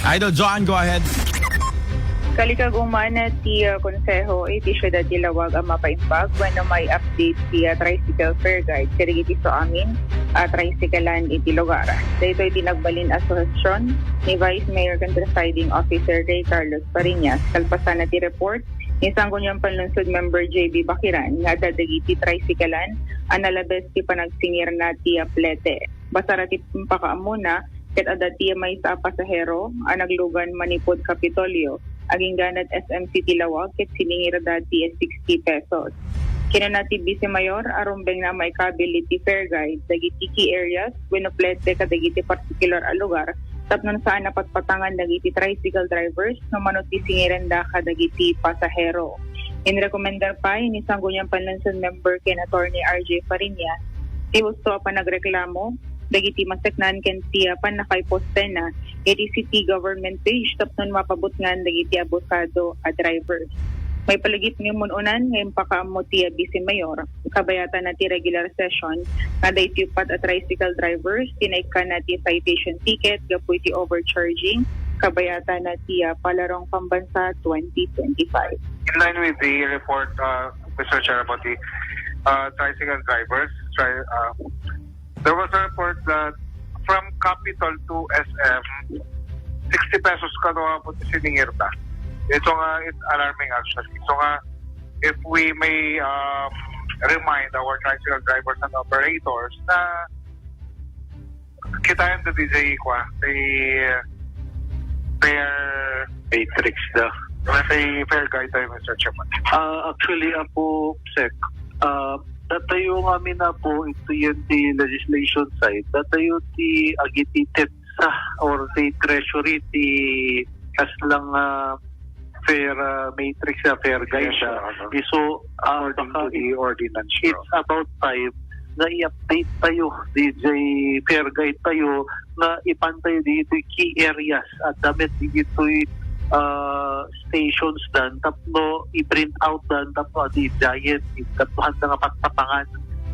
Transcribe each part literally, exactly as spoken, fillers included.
Idol Joan, go ahead. Kalikag-uman ti, ah, Konseho iti Siudad ti Laoag a mapaimbag wenno may update ti, ah, tricycle fare guide kadagiti suamin a tricyclean iti lugar. Daytoy ti nagbalin a suhestion ni Vice Mayor ken Presiding Officer Ray Carlos Fariñas kalpasan na ti report ni Sangguniang Panlungsod Member J B Bakiran nga adda dagiti tricyclean a nalabes ti panagsingerna ti, ah, plete. Basar ti impakaammona, ket adda ti maysa a pasahero a naglugan manipud Kapitolyo, agingga iti S M City Laoag ket siningerda ti sixty pesos. Kinuna ti Vice Mayor a rumbengna a maikabil iti fare guide dagiti key areas wenno plete kadagiti partikular a lugar tapno saan a patpatangan dagiti tricycle drivers no mano ti singerenda kadagiti pasahero. Inrekomendar pay ni Sangguniang Panlungsod Member ken Attorney R J Fariñas ti husto a panagreklamo dagiti maseknan ken ti, ah, pannakaipostena iti city government page tapno mapabutngan dagiti abusado a driver. Maipalagip nga mun-unan nga impakaammo ti, ah, Vice Mayor, kabayatan na ti regular session nga daytoy uppat a tricycle drivers ti naikkan na ti citation ticket gapu iti overcharging, kabayatan na ti, ah, Palarong Pambansa twenty twenty-five. In line with the report, uh, Mister Chair, about the, uh, tricycle drivers, tri- uh, there was a report that from Capitol to S M, sixty pesos kada po siningerda. Ito nga, it's alarming actually. So nga, if we may, um, remind our tricycle drivers and operators na kitaen da D J kwa, the fare matrix da. May fare guide tayo, Mister Chairman. Ah, actually, apo, Sec, ah, datayo nga amin, apo, ito yan ti legislation side, datayo ti agitited sa or ti treasury ti kasla nga fare, ah, matrix, ah, fare guide, yes, ah, ano. Isu, ah, according to the ordinance, it's about time nga i-update tayo, D J, fare guide tayo, nga ipan tayo ditoy key areas, adda met ditoy, ah, stations dan, tapno i-print out dan, tapno adi giant, tapno handa nga patpatangan,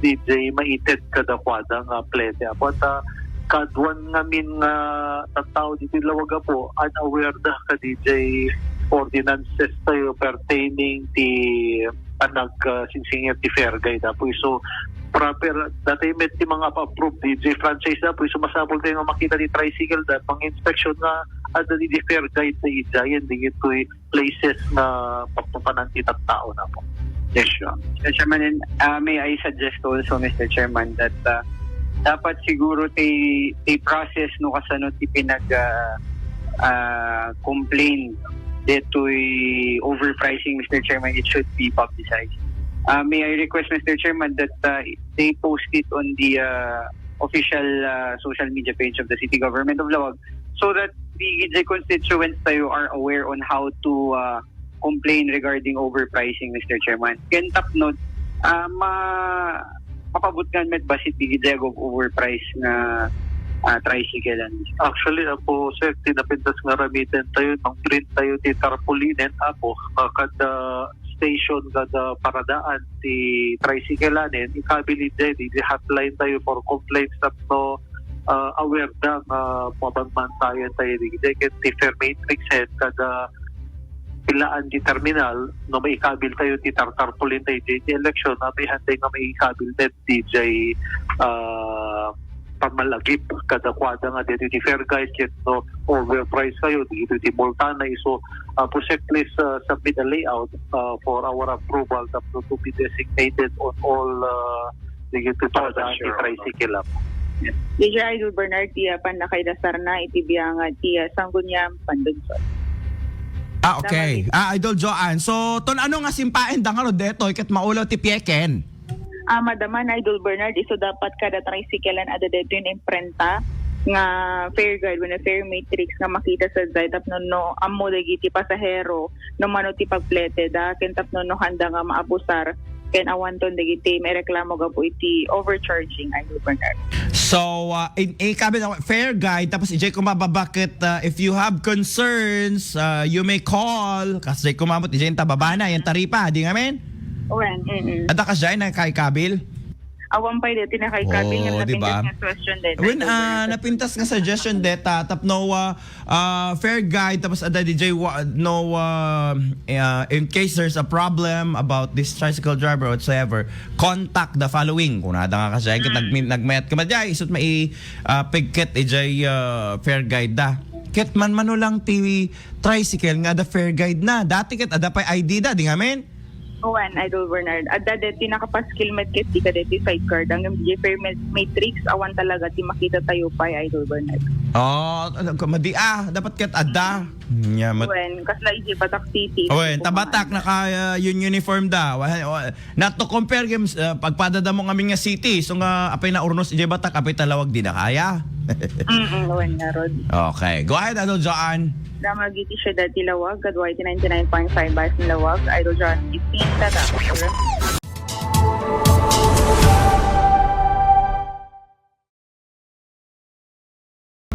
D J, maited kadakuada nga plete. Apo, ta, kaduan ngamin nga tattao ditoy Laoag, apo, unaware da ka D J ordinances tayo pertaining ti panag, ah, sinsinger ti fare guide, apo. So, proper, dati met ti mga pa-approve D J franchise, apo. So, masapul tayo nga makita ti tricycle da, pang-inspection nga adda di fare guide da idiayen, di ito'y places nga pagpapanan ti tattao na po. Yes, sir. Yes, sir. Manin, ah, may I suggest also, Mister Chairman, that, ah, dapat siguro ti, ti process no kasano ti pinag, ah, ah, complain detoy overpricing, Mister Chairman, it should be publicized. Ah, may I request, Mister Chairman, that, ah, they post it on the, ah, official, ah, social media page of the City Government of Laoag so that the, the constituents tayo are aware on how to, ah, complain regarding overpricing, Mister Chairman. Ken tapno, ah, ma-, mapabutngan met bassit dagiti ag-overprice nga, ah, tricycle. Actually, apo, sir, ti napintas nga aramiden tayo, nang print tayo ti tarpaulinen, apo, ah, kada station, kada paradaan ti tricycle anen, ikabil idiay, di, di hotline tayo for complaints tapno, ah, aware da nga mabanbantayan tayo di, di, ket ti fare matrix head kada pilaan ti terminal, no maikabil tayo ti tartarpaulin tayo di, di election, apihan tayo nga maikabil net D J, ah, pamalagip kadakuada nga dito ti fare guide, ket no overprice kayo, dito ti multa na iso. Ah, Pusek, please, ah, submit a layout, ah, for our approval tapno to be designated on all, ah, dito ti paradaan ti tricycle, ah. D J Idol Bernard, ti, ah, pannakaidasarna iti biangan ti, ah, Sangguniang Panlungsod. Ah, okay. Ah, Idol Joanne. So, ton ano nga simpaen da nga ro detoy ket maulaw ti pieken? Ah, madaman, Idol Bernard, isu dapat kada tricycle-an adda daytoy nga imprenta nga fare guide wenno fare matrix nga makita sadiay tapno no ammo dagiti pasahero no mano ti pagplete da ken tapno no handa nga maabusar ken awanton dagiti maireklamo gapu iti overcharging, Idol Bernard. So, ah, in, ikabil na fare guide, tapos ijay kumababa ket, ah, if you have concerns, ah, you may call. Kasi kumamot, ijay yung tababa na, yung taripa, di nga, men? Wen, mm-mm. Adda ka siya, nakaikabil? Awan pay deti nakay kabil nga Oo, di ba? Napintas nga suggestion deti. When, Idol ah, Bernard. Napintas nga suggestion deta, tapno, ah, ah, fair guide, tapos adda D J wa-, no, ah, eh, in case there's a problem about this tricycle driver whatsoever, contact the following. Kung nada nga kasi, Hmm. nagmi-, nagmayat ka ba, jay, isut mai, ah, pigket, ijay, ah, fair guide da. Ket man mano lang ti tricycle nga ada fair guide na. Dati ket ada pay I D da, di ngamin? Wen, Idol Bernard. Adda deti nakapaskil met ket di ka deti sidecar. Ang M J Fair Matrix, awan talaga ti makita tayo pay, Idol Bernard. Oh, ano, madi, ah, dapat ket adda. Nya, mat- Wen, kasla ijay Batak City. Wen, ta Batak, naka, uh, yun uniform da. Wa-, wa-, not to compare games, uh, pagpadada mo ngamin nga city. So nga, apay na urnos ijay Batak, apay talawag di na kaya. Mm, wen nga, Rod. Okay. Go ahead, Idol John. Damag iti siyudad ti Lawag, kadua iti ninety-nine point five Bars ni Lawag, Idol John fifteen, tata.